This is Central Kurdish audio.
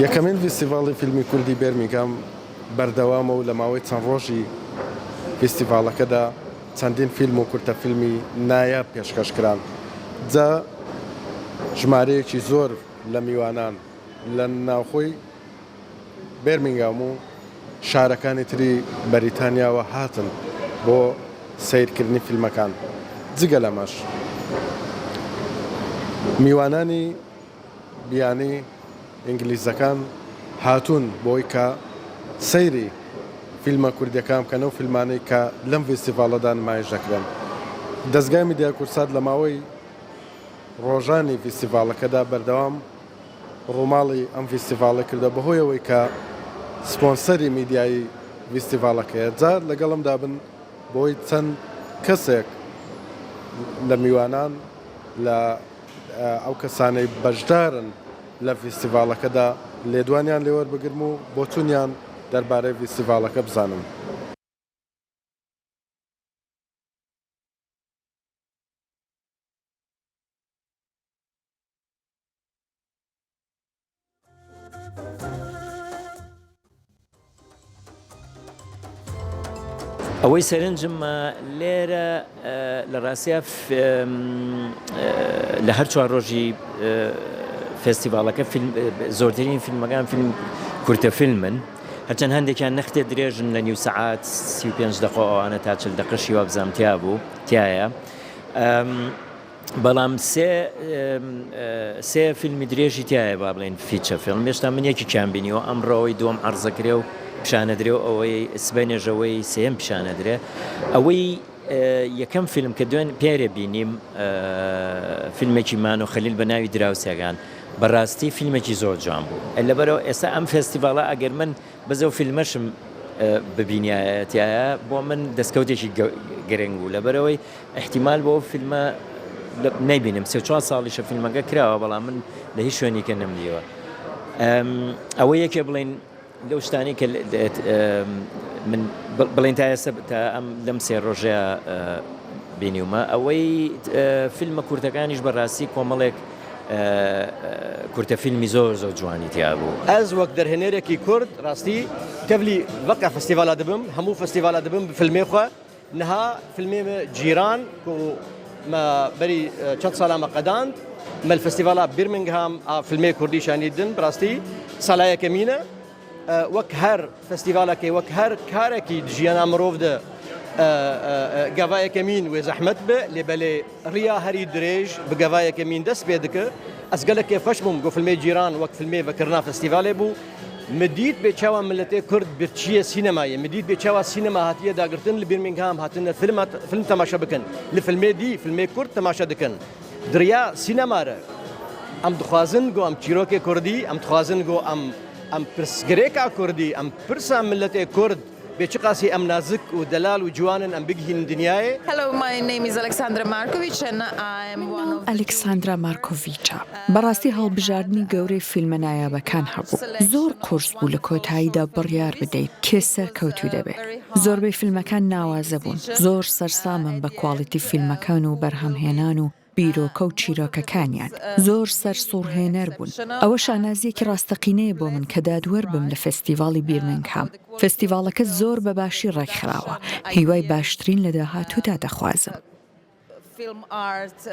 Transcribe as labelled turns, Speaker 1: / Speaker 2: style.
Speaker 1: یەکەمین ڤیستیڤاڵی فیلمی کوردی بێرمینگهام بەردەوامە و لە ماوەی چەند ڕۆژی ڤیستیڤاڵەکەدا چەندین فیلم و کورتە فیلمی نایاب پێشکەش کران جا ژمارەیەکی زۆر لە میوانان لە ناوخۆی بێرمینگهام و شارەکانی تری بەریتانیاوە هاتن بۆ سەیرکردنی فیلمەکان جگە لەمەش میوانانی بیانی ئینگلیزەکان هاتوون بۆی کە سەیری فیلمە کوردیەکان بکەن ئەو فیلمانەی کە لەم ڤیستیڤاڵەدا نمایش دەکرێن. دەزگای میدیای کوردسات لە ماوەی ڕۆژانی ڤیستیڤاڵەکەدا بەردەوام ڕووماڵی ئەم ڤیستیڤاڵەی کردووە بەهۆی ئەوەی کە سپۆنسەری میدیایی ڤیستیڤاڵەکەیە جا لەگەڵمدا بن بۆی چەند کەسێک لە میوانان لە ئەو کەسانەی بەشدارن لە ڤیستیڤاڵەکەدا لێدوانیان لێوەربگرم و بۆچوونیان دەربارەی ڤیستیڤاڵەکە بزانم.
Speaker 2: ئەوەی سەرنجم لێرە لە ڕاستیا لە هەر چوار ڕۆژی فێستیڤاڵەکە زۆرترین فیلمەکان فیلم کورتە فیلمن هەرچەند هەندێکیان نەختێ درێژن لە نیو سەعات 35 دقۆ ئەوانە تا چل دقەشی وابزانام تیا بوو تایە. بەڵام سێ سێ فیلمی درێژی تایە با بڵێین feature film هێشتا من یەکێکیان بینیوە ئەمڕۆ ئەوەی دووەم عەرزەکرێ و پیشانەدرێ و ئەوەی سبەینێش ئەوەی سێیەم پیشانەدرێ ئەوەی یەکەم فیلم کە دوێن پێرێ بینیم فیلمێکی مانۆ خەلیل بە ناوی دراوسێکان بەڕاستی فیلمێکی زۆر جوان بوو لەبەرەوە ئێستا ئەم فێستیڤاڵە ئەگەر من بەس ئەو فیلمەشم ببینیایەتایە بۆ من دەستکەوتێکی گرنگ بوو لەبەرەوەی ئیحتیمال بۆ ئەو فیلمە نەیبینم سێ چوار ساڵیشە فیلمەکە کراوە بەڵام من لە هیچ شوێنیکە نەمدیوە ئەوە یەکێ بڵین لەو شتانی کە من بڵین تا ئێستا تا ئەم لەم سێ ڕۆژەیە بینیومە ئەوەی فیلمە کورتەکانیش بەڕاستی کۆمەڵێک کورتە فیلمی زۆر زۆر جوانی تیا بوو.
Speaker 3: ئەز وەک دەرهێنەرێکی کورد ڕاستی تەڤلی ڤەقە فستیڤالا دبم هەموو فستیڤالا دبم ب فیلمێ خوە نها فیلمێ مە جیران کو مە بەری چەند سالا مە قەداند مە فستیڤالا بیرمنگهام ئا فیلمێ کوردی شانی دن بڕاستی سالا یەکەمینە وەک هەر فستیڤالەکەی وەک هەر کارێکی ژیانا مرۆڤ دە گەڤا یەکەمین وێ زەحمەت بێ لێ بەلێ ڕیا هەری درێژ bi gava yekemîn dest pê dike. Ez gelek kêfxweş bûm ku filmê Cîran wek filmê vekirina festîvalê bû. Min dît bê çawa miletê Kurd birçiyê sînemayê. Min dît bê çawa sînema hatiye dagirtin li Birmingham hatine film temaşe bikin. Li filmê dî filmê Kurd temaşe dikin. Di riya sînema re em dixwazin ku em çîrokê Kurdî, em dixwazin ku em em pirsgirêka Kurdî, em pirsa miletê Kurd Bê çiqasî em nazik û delal û ciwan in em bigihînin dinyayê.
Speaker 4: Hello, my name is Aleksandra Marković and I am
Speaker 5: من
Speaker 4: one
Speaker 5: ناوم
Speaker 4: of the
Speaker 5: ئەلێکساندرا مارکۆڤیچە. بەڕاستی هەڵبژاردنی گەورەی فیلمە نایابەکان هەبوو. زۆر قورس بوو لە کۆتاییدا بڕیار بدەیت کێ سەرکەوتوو دەبێت. زۆربەی فیلمەکان ناوازە بوون. زۆر سەرسامم بە کواڵیتی فیلمەکان و بەرهەمهێنان و بیرۆکە و چیرۆکەکانیان زۆر سەرسوڕهێنەر بوون. ئەوە شانازییەکی ڕاستەقینەیە بۆ من کە دادوەر بم لە فێستیڤاڵی بیرمنگهام. فێستیڤاڵەکە زۆر بە باشی ڕێکخراوە. هیوای باشترین لە داهاتوودا دەخوازم.